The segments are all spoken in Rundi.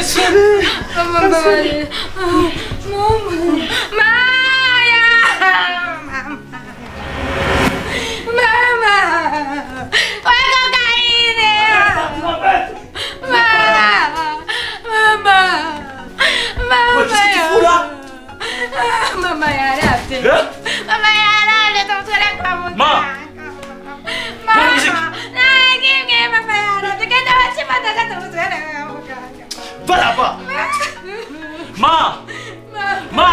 Gasore. Mama mbabarira. Mama. Maya. Mama. Oya cocaína. Mama. Mama. Mama. Mama yarabye. Mama yarabye tumutware kwa muganga. Ma. Mama. Nagimwe mama yarabye genda bashimata tumutware kwa muganga. Va là-bas. Ma. Ma.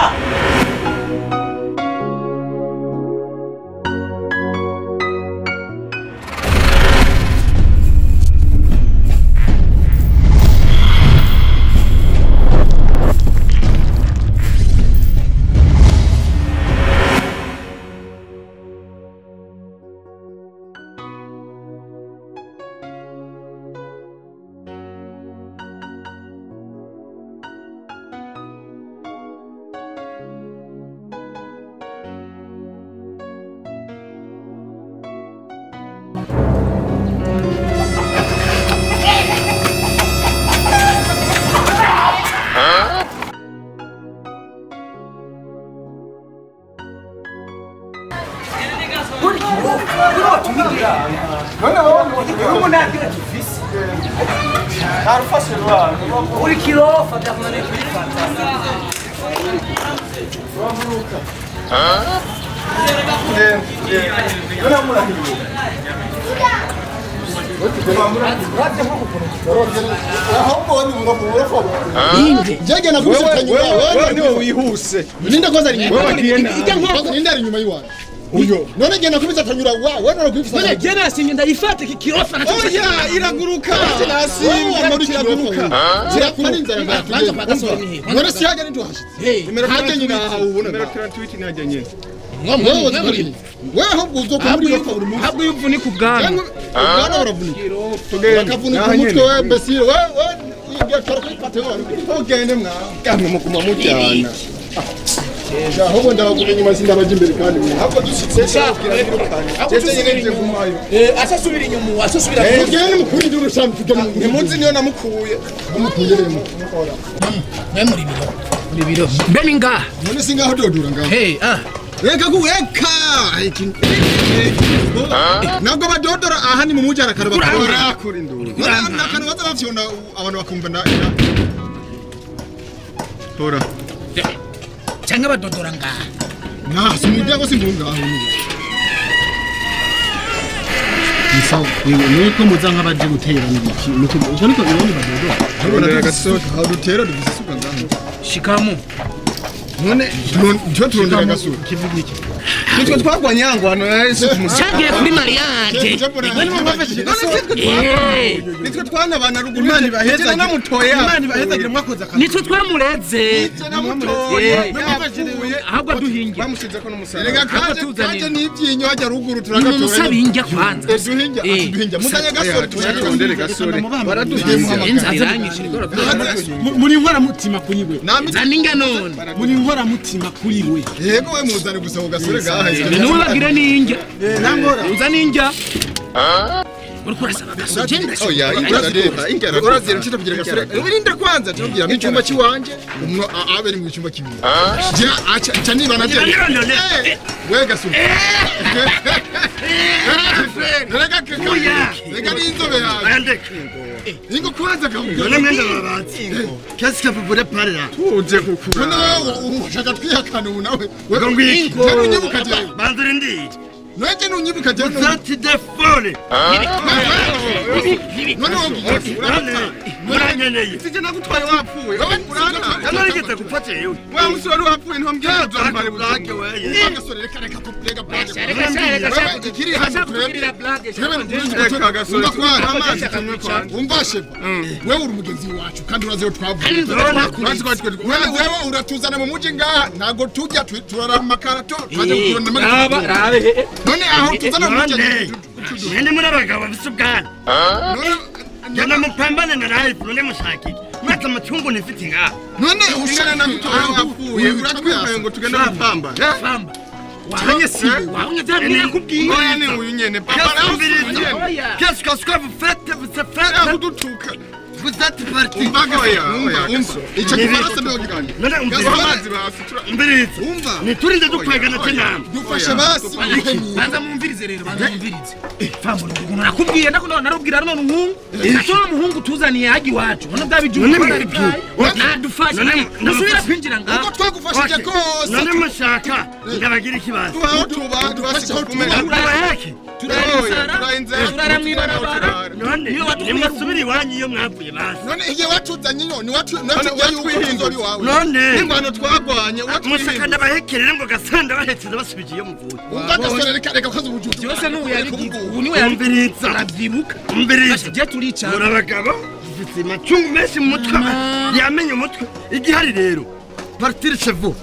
Uri kirofa byakunaniye kubifata. Wewe niwe wihuse. Ninde kwanza ari inyuma? Ninde ari inyuma yiwawe? Uyo. None genda kubisa tanyura wa, wewe none kubisa. None genda nasimye ndayifate kikirofa nacho. Oya iraguruka. Nasimye iraguruka. Zirakora inzara ngaho. None si hajya nintu hashitse. Hajya nyina ubona. Numero 38 ni hajya nyina. Wewe ahubwo uzoka muri rofa buri munsi. Ahubwo yuvunika ubwanwa. Ubwanwa buravunika. Bakavunika umutwe we mbesire. Wewe ugiye kora kuri pate. Ugende mwa. Kamwe muguma mujyana. Ahubwo ndabaguma inyuma sindabaje imbere kandi ahubwo dushitse cyane nyine nje gumayo asasubira inyuma asasubira tugende mukuri ndi urushambi tugende ni munsi niyo namukuye umukuye rero mwe muri biro muri biro mbe ni ngaha none singaho dodura ngaho hey ah reka kuweka nabwo badodora aha ni mu mujara kare bakora kuri nduru nakano baza bafyona abantu bakumva na tora cyangwa badodora ngaha nah simujya ko simbunga aho ni sawa nuko muza nk'abaje gutera n'ibiki nuko uko niko bironi badodora turondera gasoka aho dutera dufise isuka ngaho shikamo none cyo turondera gasoka kivuga iki nitwe twagwanye yangwano yahise cyagiye kuri mariage nitwe twanabana ruguru Imana ibaheza namutoye Imana ibaheza mwakoze akazi nitwe twamureze namutoye ahubwo duhinge bamushize ko n'umusaraba rega kaje n'ibyinyo hajya ruguru turagatora nimusaba injya kwanza duhinge duhinge muzanye gasore turondere gasore baraduhinga muri nkora mutima kuri we zaninga none muri nkora mutima kuri we yego we muzane gusa gasore gaha niwe bagire ninjya uza ninjya uriko urasaba gasore genda oya injya urazira nshita kugira gasore urinda kwanza tubwira mu cyumba kiwanje umwe aberi mu cyumba kimwe je acha acha niba navyo we gasore rega rega n'inzobe yawe ingo kwanza kamubwira none mwenda babatsi qu'est-ce que vous voulez parler là tuje kukura none ushaka twihakana ubu nawe ngo ngwiki unyibuka jewe banzura ndiri nanje nunyibuka jewe vous êtes des folles none uranyeneye sije nagutwaye wapfuye urana nigeze gupfa jewe wa musi wari wapfuye ntombwira uzambare blague weye gasore reka reka reka blague reka ikiri hano blague reka gasore amazi tunywe kwanza umva shefa wewe uri mugenzi wacu kandi urazi yo twavuye wewe uratuzana mu muji ngaha ntago tujya turara amakarato twaje kuronda amakarato none aho tuzana mu muji mwende muri abagabo bafise ubwana none mupambane na life none mushakike mwese amatungo nifite ngaha none ushana na mutoya wapfuye uratwihaye ngo tugende gupamba pamba wabonye si wabonye byabwira kubwira oya ni uyu nyene papa nawe. Qu'est-ce que vous faites? Vous faites kudutuka. Vous êtes parti. Umva icyo gifaransa mbego giganje. None umviriza. Amazi basi Umviriza. Umva. Niturinde dukwegana cyane. Dufashe basi. Banza mumvirize rero, banza mumvirize. Fambona ukuntu nakubwiye ndako narubwira none umuhungu. Atono umuhungu tuzaniye hagi wacu. None byabijuye. Nadufashe. Nusubira kwinjira ngaho. Uko twagufashije kose. None mushaka ndabagira ikibazo. Tubaho tuba dufashe kumenya. Turayaki. Turara mwibarabara. None nimwasubira iwanyu iyo mwavuye basi. None igihe watuzanye yo ni watu natubwiye yuko tuzobi wawe. None ingwano twagwanye mushaka ndabahekerere ngo gasanda bahetse basubije iyo muvuye. Umva gasore reka reka koze ubujuju. Byose n'ubu yabigize. Ubu niwe yabiriza. Arabyibuka. Umviriza. Je turica. Murabagabo mfite amacungu menshi mu mutwe. Yamenye umutwe. Igihari rero. Partir chez vous.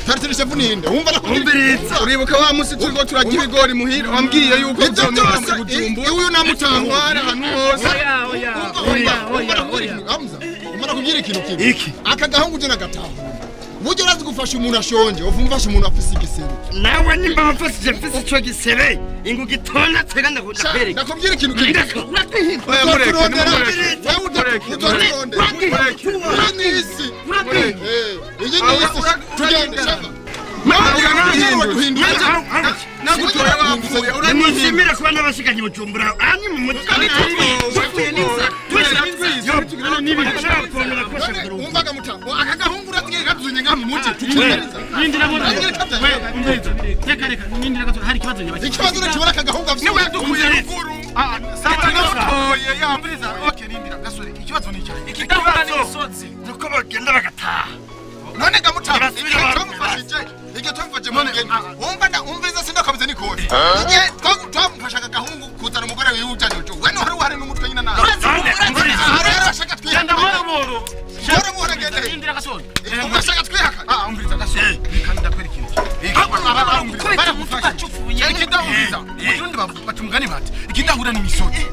Partir chez vous ninde? Umva nakubwira. Uribuka wa musi turiko turagira ibigori muhira wambwiye yuko uzomera mu Bujumbura. Uyu namutangwara ahantu hose. Oya oya. Oya oya oya. Umva nakubwira ikintu kimwe. Aka gahungu je nagataha. Buryo urazi gufasha umuntu ashonje, uvumva umuntu afise igisebe. Nawe nimba wafashije mfise ico gisebe, ingu gitona tega ndakwereka. Nakubwira ikintu kimwe. Oya mureke. Iyi ni isi. Tugende shaka. Nagutoye wapfuye. Nimushimire kuba n'abashikanye Bujumbura. Anyu mu mutwe. Umvaga mutambo aka gahungu uraziye katuzunye ngaha mu muji. Nindira mbona. Umviriza. Reka reka nindira gato hari ikibazo nyabaye. Ikibazo nakibona aka gahungu afite. Niwe yadukuye ruguru. Sawa ya umviriza. Okay nindira gasore ikibazo ni cyahe. Ikidahura n'imisozi. Nuko bagenda bagataha. None gamutambo twamufashije. Igihe twamufashe mu ngeni. Umva nda umviriza sindakabize nikore. Igihe twamufashaga gahungu kuzana umugore wiwe ujanye. We no hari uhari n'umutwe nyina nawe. Genda buhoro buhoro. Buhoro buhoro gende. Nindira gasore. Ugashaka twihaka. Ah umviriza gasore. Kandi ndakwereka ikintu. Ikidahuriza. Mukirundi baca umugani bati ikidahura ni imisozi.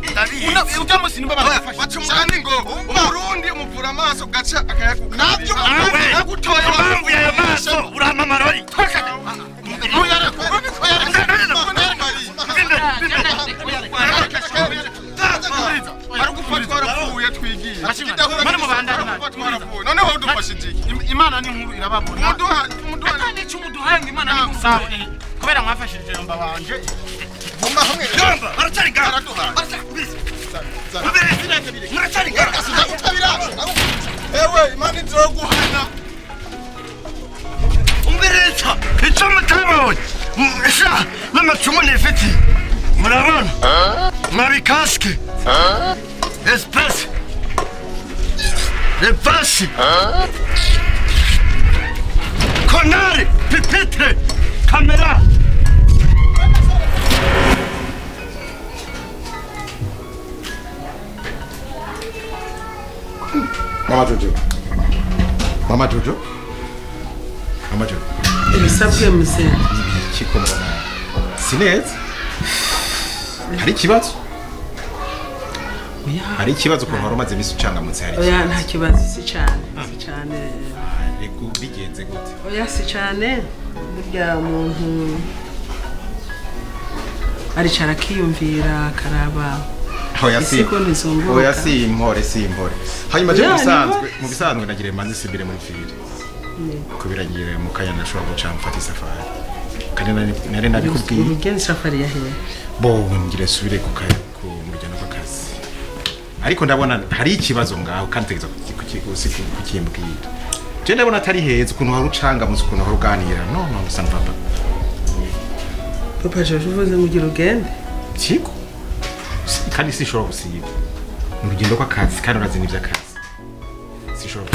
Ujya musi nimba baragufasha. Baca umugani ngo Umurundi umuvura amaso gaca akayaguka. Navyo nagutoye wamvuye ayo maso urampa amarori. Arugupfa twarapfuye twigiye. Mane mubandanye. Noneho udufashije iki? Imana ni nkuru irababona. Muduha muduha. Atani ico muduhaye ngo Imana ni nkuru. Kubera mwafashije yomba banje. Vuma hamwe. Yomba baracari gaho. Muracari gaho. Ewe Imana izoguhana. Umviriza ico mutabonye. Sha n'amacumu nifiti. Murabona? Mwabi casque. Espace. Espace. Konari, pipitre, kamera. Mama Jojo. Mama Jojo. Mama Jojo. Ibisabwe mzee. Ibiki ko mbona? Sineza. Hari ikibazo? Hari ikibazo ko nkora maze imisi ucangamutse hari. Oya nta kibazo si cyane, si cyane. Rego bigenze gute? Oya si cyane. Burya umuntu aricara akiyumvira akaraba. Oya si. Oya si impore si impore. Hanyuma je mu bisanzwe nagire manze sibire muri fire. Kubiragira mu kanya nashobora guca mfata isafari. Kandi nari nabikubwiye. Urugenzi safari ya hehe? Bo ngire subire ku ku murugendo kw'akazi. Ariko ndabona hari ikibazo ngaho kandi tegeza kukimbwira. Je ndabona atari heza ukuntu hari ucanga muzi ukuntu hari uganira. No no san papa. Papa je uvuze mugira ugende. Kiko. Kandi sishobora gusiba. Ni urugendo kw'akazi kandi urazi n'ivy'akazi. Sishobora.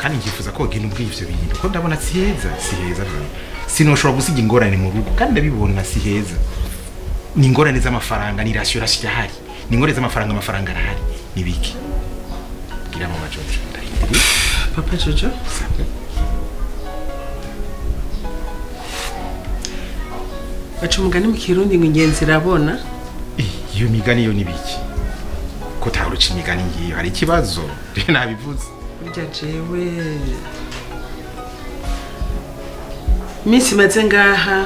Kandi ngifuza ko ugenda ubwiye ivyo bintu ko ndabona si heza si heza. Sinoshobora gusiga ingorane mu rugo kandi ndabibona si heza. Ni ingorane z'amafaranga ni ratio irahari. Ni ingorane z'amafaranga amafaranga arahari. Ni biki? Gira mama Jojo ndahindira. Papa Jojo? Baca umugani mu Kirundi ngo ingenzi irabona. Iyo migani yo ni biki? Ko taruca imigani ngiyo hari ikibazo. Nabivuze. Burya jewe iminsi maze ngaha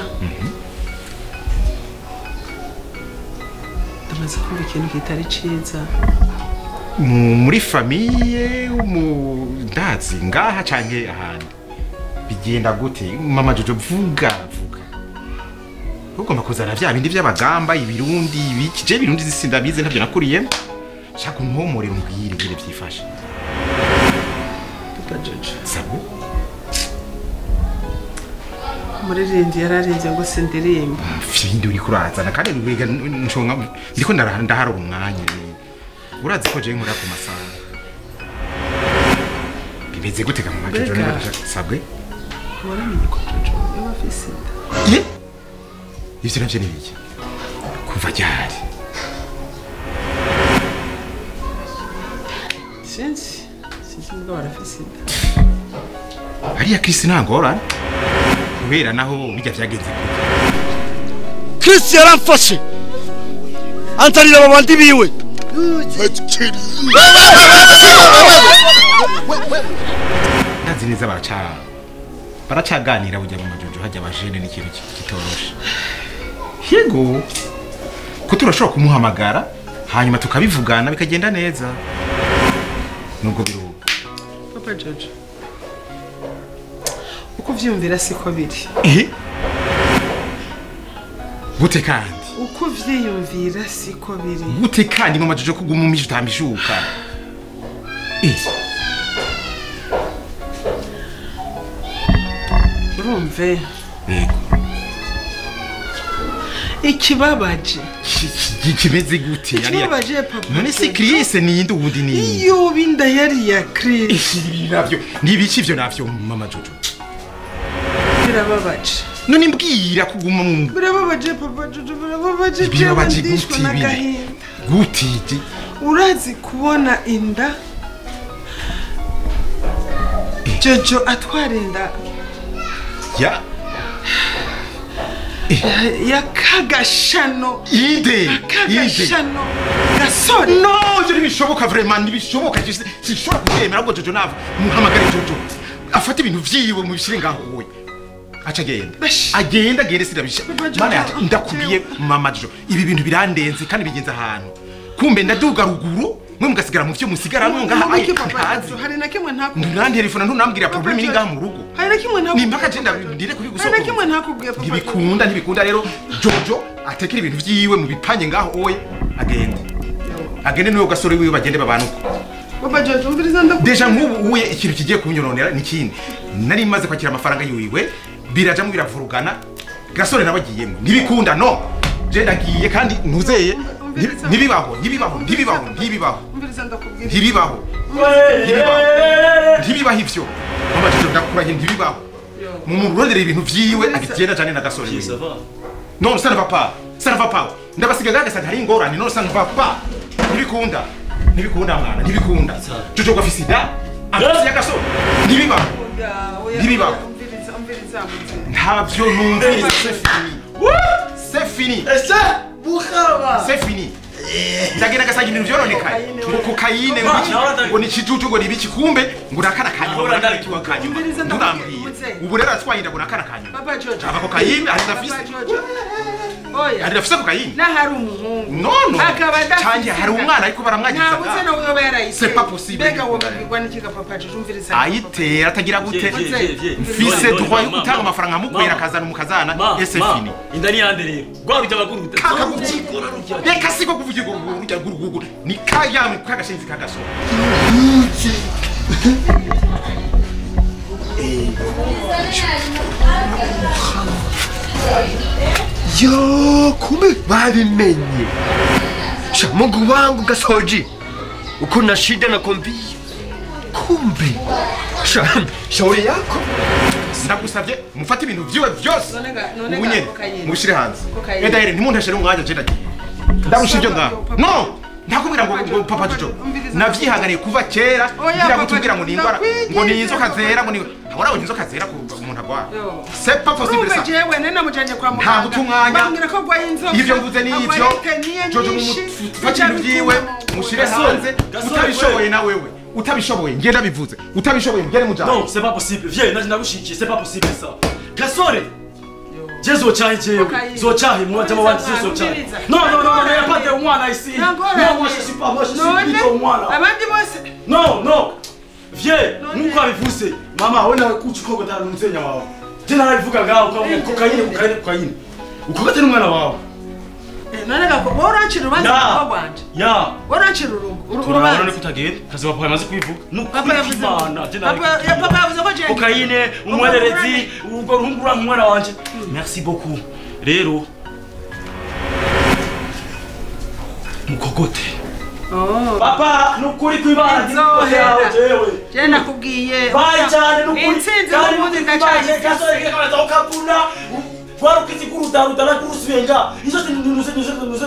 Uramaze kumva ikintu kitari ciza muri famille mu ndazi ngaha canke ahandi bigenda gute mama Jojo vuga vuga ugomba kuzana vya bindi vy'abagamba ibirundi ibiki je birundi zisindabize ntavyo nakuriyemo shaka umpomore umbwire ibire byifashe Papa Jojo sabo umuririmbyi yararimbye ngo sindirimba findi uri kurazana kandi wiga nshonga ndiko ndahara umwanya urazi ko je nkora ku masaha bimeze gute mama Jojo sabwe waramenye ko Jojo yoba afise inda ye ivyo navyo ni biki kuva ryari sinzi mugabo arafise inda hariya Chris ntangorane kubera naho bijya vyagenze gute Chris yaramfashe anzanira babandi biwe ndazi neza baracaganira burya mama Jojo hajya abajene n'ikintu kitoroshe yego ko turashobora kumuhamagara hanyuma tukabivugana bikagenda neza nubwo biruka Papa Jojo uko vyumvira siko biri gute kandi uko vyiyumvira siko biri gute kandi mama Jojo kuguma umije utambishuka urumve yego ikibabaje kimeze gute ikibabaje papa none si Chris ni yindi ubundi ni iyo binda yari ya Chris navyo nibiki ivyo navyo mama Jojo birababaje none mbwira kuguma mu birababaje papa Jojo birababaje ndishwe n'agahinda gute urazi kubona inda Jojo atwara inda ya kagashano ide kagashano gasore no ivyo ntibishoboka vraiment ntibishoboka sinshobora kubyemera ngo Jojo nava muhamagare Jojo afata ibintu vyiwe mubishire ngaho wowe aca agenda agenda agende sirabisha mana yacu ndakubwiye mama Jojo ibi bintu birandenze kandi bigenze ahantu kumbe ndaduga ruguru mwe mugasigara mu vyo musigaramwo ngaha hari na kimwe ntakubwiye ntunantelefona ntunambwira problem iri ngaha mu rugo hari na kimwe ntakubwiye ni mpaka je ndire kuri gusoko hari na kimwe ntakubwiye papa ntibikunda rero Jojo atekera ibintu vyiwe mu bipanye ngaho oye agende agende niwe gasore wiwe bagende babanuko papa Jojo umviriza ndakubwiye deja nk'ubu uye ikintu kigiye kunyononera ni kindi nari maze kwakira amafaranga yiwe birajamwo biravurugana gasore nabagiyemo ntibikunda no je ndagiye kandi ntuzeye ntibibaho ntibibaho ntibibaho ntibibaho ntibibaho ntibibaho ivyo mama Jojo ndakurahiye ntibibaho mumurondere ibintu vyiwe abigenda cyane na gasore non ça ne va pas ça ne va pas ndabasiga gagasanga hari ingorane non ça ne va pas ntibikunda ntibikunda mwana ntibikunda Jojo gafise inda afise ya gasore ntibibaho ntibibaho ntavyo numviriza c'est fini c'est fini c'est fini ndagenda gasanga ibintu vyoronekaye ngo kokayine ngo ni ikijuju ngo ni ibiki kumbe ngo nakana kanyuma ngo kanyuma nturambwiye ubu rero atwaye inda ngo nakana kanyuma aba kokayine ari ndafise oya ari ndafise kokayine na hari umuhungu no no canje hari umwana ariko baramwagiza ntabuze nawe yoba yarayise c'est pas possible mbega wobabwirwa n'ikiga papa Jojo umviriza ayitera atagira gute mfise droit yo gutanga amafaranga amukwera akazana umukazana et c'est fini inda ni yande rero rwa baguruta reka siko kuvugira urujya gurugugu ni kayamwe kagashinzi kagasoro yo kumbe babimenye sha Mungu wangu gasoji uko na shida nakwambia kumbe sha shauri yako ndagusabye mufate ibintu vyiwe vyose ubunyene mubishire hanze edahere ntimunteshere umwanya je ndagiye ndarusha ibyo ngaho no ndakubwira ngo papa Jojo navyihanganiye kuva kera ngira gutubwira ngo ni ingwara ngo ni inzoka zera ngo ni habora inzoka zera ku umuntu agwara c'est pas possible ça jewe nene namujanye kwa muganga ntabwo tumwanya bambwira ko agwaye inzoka ivyo mvuze ni ivyo Jojo mufate ibintu vyiwe mushire hanze utabishoboye na wewe utabishoboye ngenda bivuze utabishoboye ngende mujana non c'est pas possible viens naje ndagushikiye c'est pas possible ça gasore Je zochahe jewe. Zochahe mwa jama wandi zochahe. Non non non, il y a pas de mwana ici. Non, moi je suis pas, moi je suis plutôt mwana. Abandi bose. Non non. Viens, nkuko abivuze. Mama we nawe kuchikogota n'umuzenya wawe. Je narabivuga ngaho kokayine kokayine kokayine. Ukogote n'umwana wawe. None gako worancira urubanza rwanje. Ya. Worancira urubanza. None kutagenda kazi papa yamaze kwivuga. Papa yavuze. Papa yavuze ko je. Kokayine umwererezi ubwo ruhungura umwana wanje. Merci beaucoup. Rero mukogote. Oh. Papa nukuri kwibana yawe jewe. Je nakubwiye. Bayi cyane nukuri. Intsinzi n'ubundi ndacyane. Kasore kamaza ukabuna. Warukiti kurudaruda kurusuyenga. Izo nuze nuze nuze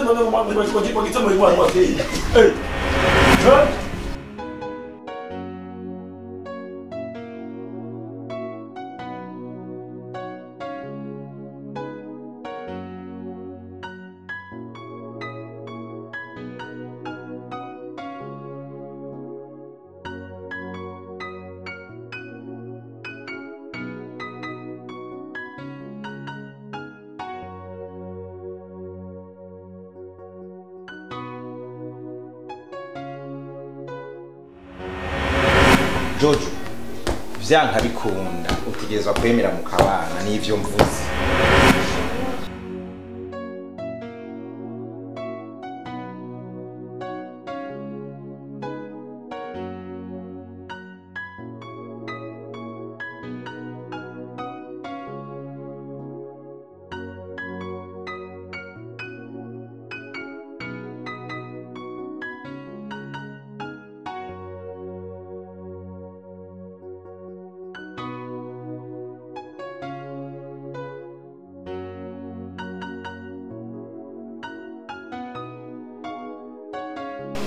Eh. Jojo vyanka bikunda utegerezwa kwemera mukabana n'ivyo mvuze.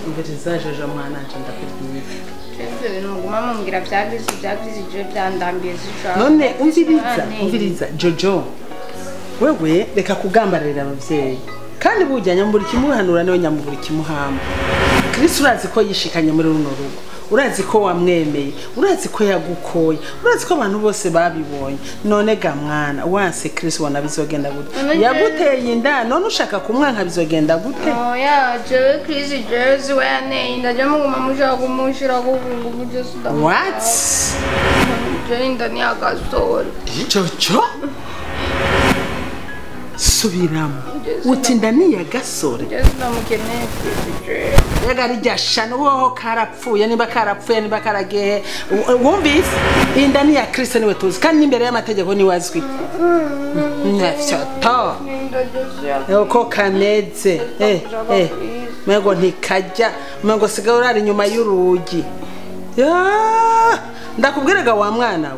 Umviriza Jojo mwana nje ndakubwira. Ivyo bintu nguma mumbwira vyagize je byandambiye zishaka. None umviriza, umviriza Jojo. Wewe reka kugambarira abavyeyi. Kandi burya nyambura ikimuhanura niwe nyambura ikimuhamba. Chris urazi ko yishikanye muri runo rugo. Urazi ko wamwemeye, urazi ko yagukoye, urazi ko abantu bose babibonye. None ga mwana, wanse Chris wana bizogenda gute? Yaguteye inda, none ushaka kumwanka bizogenda gute? Oya, jewe Chris jewe wene inda je muguma mushaka kumushira kubungu buje suda. What? Je inda ni agasore. Jojo? Subiramo. Utinda ni ya gasore. Je ndamukeneye Chris jewe. Rega rijya shano woho karapfuye niba karapfuye niba karagehe wumvise inda ni ya Chris niwe tuzi kandi imbere y'amategeko ni wazwi. Nefyoto. Uko kameze mego ntikajya mego sigaye urara inyuma y'urugi. Ya ndakubwiraga wa mwana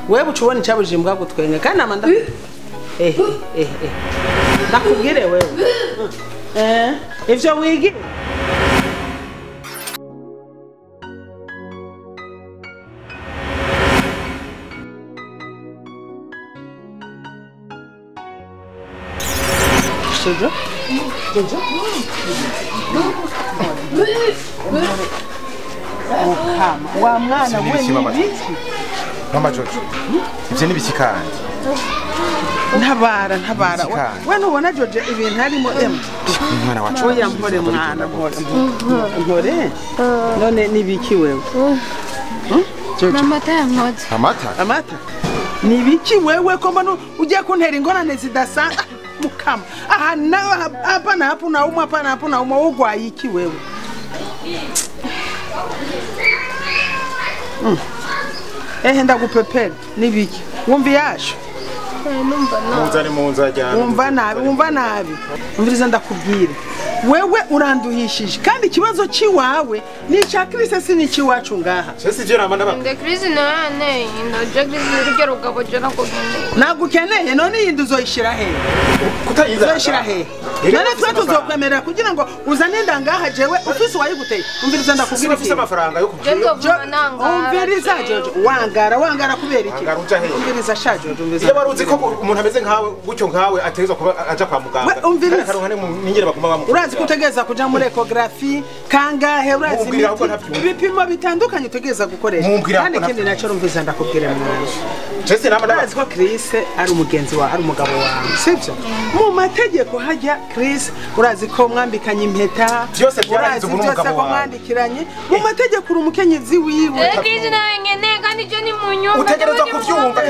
we wewe ucubona icabujije imbwa gutwenga kandi amanda ndakubwire wewe ivyo wigi Jojo? Jojo? Wa mwana we ni ibiki? Mama Jojo, ivyo ni ibiki kandi? Ntabara, ntabara. We ntubona Jojo ibintu harimo em. Umwana wacu. Oya mpore mwana, mpore. Mpore? None ni ibiki wewe? Jojo. Amata yankoze. Amata? Amata? Ni ibiki wewe ko mbona ugiye kuntera ingorane zidasanzwe? Mukama. Aha na hapa na hapo na umwa hapa na hapo na umwa ugwaye iki wewe? Ehe ndagupepera nibiki? Wumva yasho? Numva nabi. Munzani munzajyana. Wumva nabi, wumva nabi. Umviriza ndakubwira. Wewe uranduhishije kandi ikibazo ciwawe ni ca Chris si ni ciwacu ngaha. Sisi je ramba ndaba. Nde Chris nane ndo je Chris rugero rugabo je nakukeneye. Nagukeneye none yindi uzoyishira he? Kutayiza. Uzoyishira he? None twe tuzokwemerera kugira ngo uzane ndangaha jewe ofisi wayiguteye. Umviriza ndakubwira ufise amafaranga yo kugira. Umviriza Jojo wangara wangara kubera iki? Umviriza sha Jojo umviriza. Iyo baruzi ko umuntu ameze nkawe gutyo nkawe ategezwa kuba aja kwa muganga. Umviriza. Karonka ningere baguma bamu. Urazi kutegeza kuja muri ecography cumi kangahe urazi ibipimo bitandukanye utegereza gukoresha kandi ikindi nacyo rumviza ndakubwira mwana Jesse nama urazi ko Chris ari umugenzi wawe ari umugabo wawe sibyo mu mategeko hajya Chris urazi ko mwambikanye impeta byose byarahize ubu n'umugabo wawe mwandikiranye mu mategeko uri umukenyezi wiwe Chris nawe nyene kandi je ni mu nyumba utegereza kuvyumva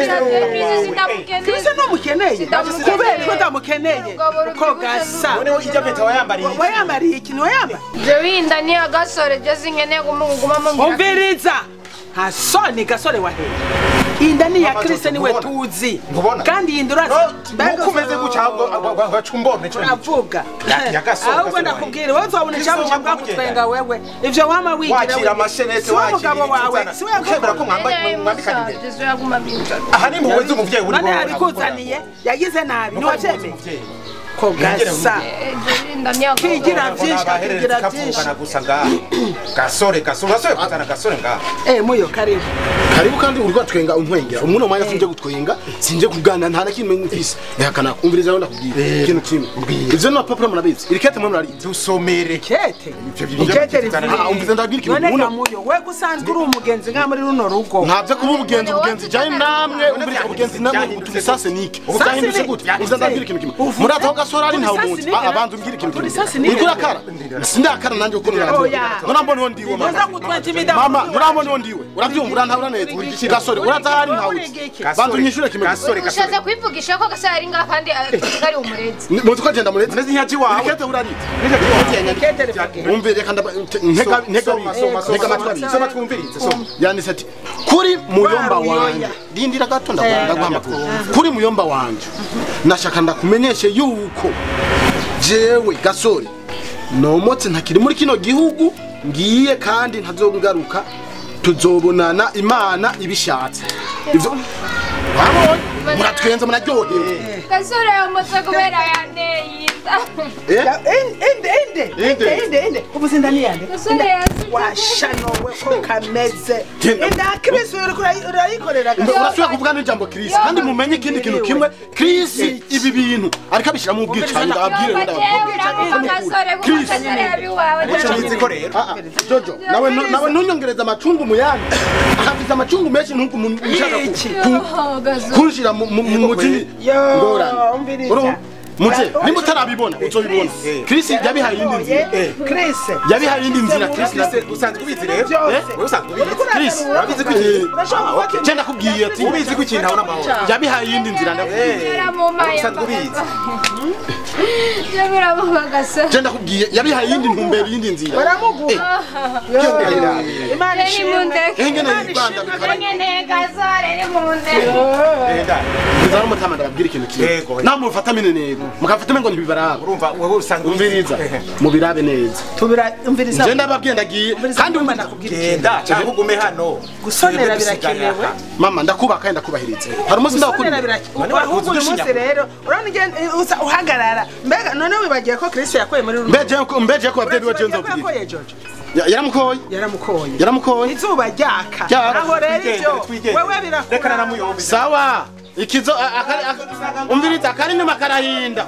Chris no mukeneye kubera ko ndamukeneye ko gasa noneho ijya mpeta wayambariye wayambariye ikintu wayambariye jewe inda ni agasore je sinkeneye kumuguma mu umviriza hasoni gasore wahe inda ni ya Chris niwe tuzi kandi inda urazi nkuko umeze gutya gacumbone cyo uravuga ahubwo ndakubwira wowe uzabona icyabo cyangwa kutwenga wewe ivyo wama wigira wakira amashenete wakira umugabo wawe si wewe ukemera ko mwambikanye imbere aha ni impuhwe z'umuvyeyi uri none abikuzaniye yagize nabi ntiwavyemeye ko gasa kigira byinshi kigira byinshi gusa ngaha gasore gasore gasore kuzana gasore ngaha muyo karibu karibu kandi uri gwatwenga untwengera umuno mwanya sinje gutwenga sinje kugana nta nakimwe mfise ehakana umviriza rero ndakubwira ikintu kimwe ivyo na papura murabizi iri kete mwe murarizi dusomere kete ikete rivuga umviriza ndabwira ikintu none muyo we gusanzwe uri umugenzi nka muri runo rugo ntavyo kuba umugenzi umugenzi jaye namwe umviriza ubugenzi namwe utumisase nike ubutahindutse gute umviriza ndabwira ikintu kimwe murataho gasore ari ntawe munsi abanza umbwira ikintu kimwe uriko urakara sindakara nanje uko nurabyumva nurambona uwo ndiwe mama nurambona uwo ndiwe urabyumva urantahura neza gasore urazahari ntawe banza unyishure kimwe gasore gasore ushatse kwivugisha ko gasore ari ngaha kandi ari umurezi muzi ko agenda murezi murezi nyaji wawe ikete urarize umve reka ntega ntega ntega amatwi soma twumvirize soma yanditse ati kuri muyomba wanje dindira gato ndaguha amakuru kuri muyomba wanje nashaka ndakumenyeshe yuko jewe gasore nomotse ntakiri muri kino gihugu ngiye kandi ntazongaruka tuzobonana imana ibishatse ivyo muratwenza muraryohewe gasore yomotse kubera yanteye inda inde inde inde inde ubuzinda ni yande washanowe ko kameze inda Chris urayikorera urasubira kuvuga n'ijambo Chris kandi mumenye ikindi kintu kimwe Chris ibi bintu ariko abishyira mu bwicanyi ndababwire Chris Jojo nawe nawe ntunyongereza amacungu mu yandi afite amacungu menshi ntuku ushaka kunshira mu zindi ngorane Muje, nimba utarabibona uzobibona. Chris yabihaye indi nzira. Chris yabihaye indi nzira. Chris usanzwe ubizi rero. Wewe usanzwe ubizi. Chris urabizi ko ikintu. Je ndakubwiye ati ubizi ko ikintu abona amahoro. Yabihaye indi nzira ndakubwiye. Usanzwe ubizi. Je ndakubwiye yabihaye indi ntumbero indi nzira. Baramuguha. Imana ishimwe. Engene yibanda bikara. Nza n'umutama ndababwira ikintu kimwe. Namufata minenero. Mukafata ngo ntibibaraba. Urumva wewe usanzwe umviriza. Mubirabe neza. Tubira umviriza. Je ndababwiye ndagiye kandi umva ndakubwira genda cyangwa ugume hano. Gusonera birakenewe. Mama ndakubaka kandi ndakubahiriza. Hari umunsi ndakubwira. Ahubwo uyu munsi rero urabona uza uhagarara. Mbega none wibagiye ko Chris yakoye muri runo. Mbeje ko abavyeyi biwe nzovugira. Yaramukoye. Yaramukoye. Yaramukoye. Izuba ryaka. Aho rero ivyo wewe birakura. Reka naramuyombe. Sawa. Ikizo umviriza akari nyuma karahinda.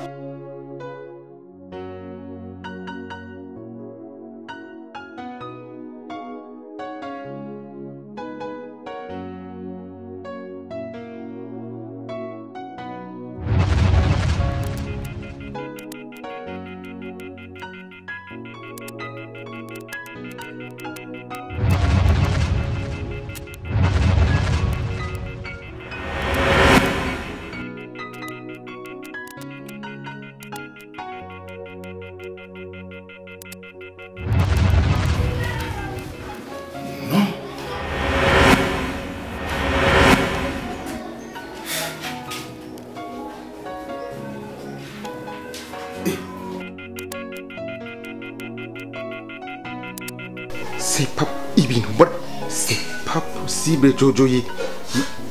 C'est pas ibintu mbona c'est pas possible Jojo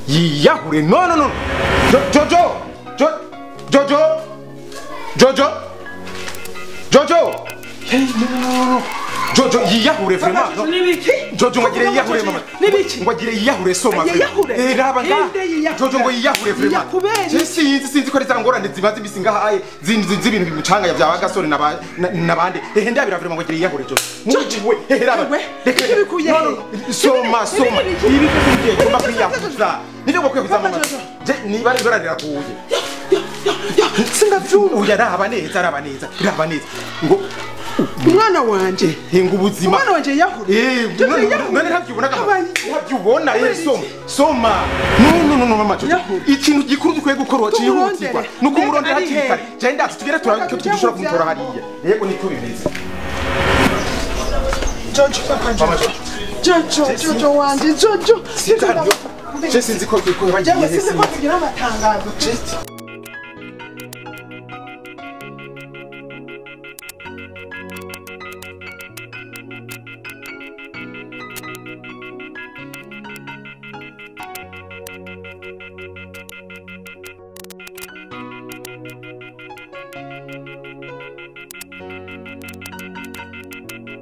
yiyahure non non non Jojo Jojo Jojo Jojo hey no Jojo yiyahure vraiment. Nibiki? Jojo ngo agire yiyahure mama. Nibiki? Ngo agire yiyahure soma. Yiyahure. Eh raba nga. Jojo ngo yiyahure vraiment. Yakubere. Je sinzi ko ari zangorane zimaze imisi ngaha aye zibintu bimucanga bya gasore nabande. Ehe ndabira vraiment ngo agire yiyahure Jojo. Jojo we ehe raba. Reka ibikuye. Soma soma. Ibi byo ngomba kwiyahuza. Nibyo ngo kwiyahuza mama. Je niba ari ngorane rakuye. Sindavyumva. Oya raba neza raba neza. Raba neza. Ngo umwana wanje hinga ubuzima umwana wanje yahure none ntabyubona ntabyubona soma soma no no no mama Jojo ikintu gikuru dukwiye gukora cyihutirwa ni ukumurondera hakiri kare je ndazi tugere dushobora kumutora hariya yego niko bimeze Jojo papa Jojo Jojo Jojo wanje Jojo je sinzi ko bagiye sinzi ko tugira amatangazo.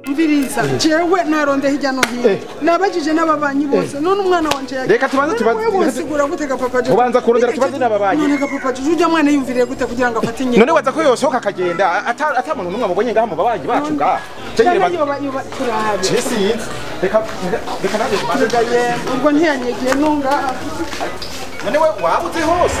Mviriza jewe naronde hirya no hino nabajije n'ababanyi bose none umwana wanje yagiye. Reka tubanze tubanze usigura gute ga papa Jojo ubanza kurondera tubanze n'ababanyi none ga papa Jojo ujya mwana yumviriye gute kugira ngo afate nyina none waza ko yosohoka akagenda ata muntu numwe amubonye ngaha mu babanyi bacu ngaha cyane turabe je sinzi reka reka naje ubwo ntiyanyegiye nunga none we wabuze hose.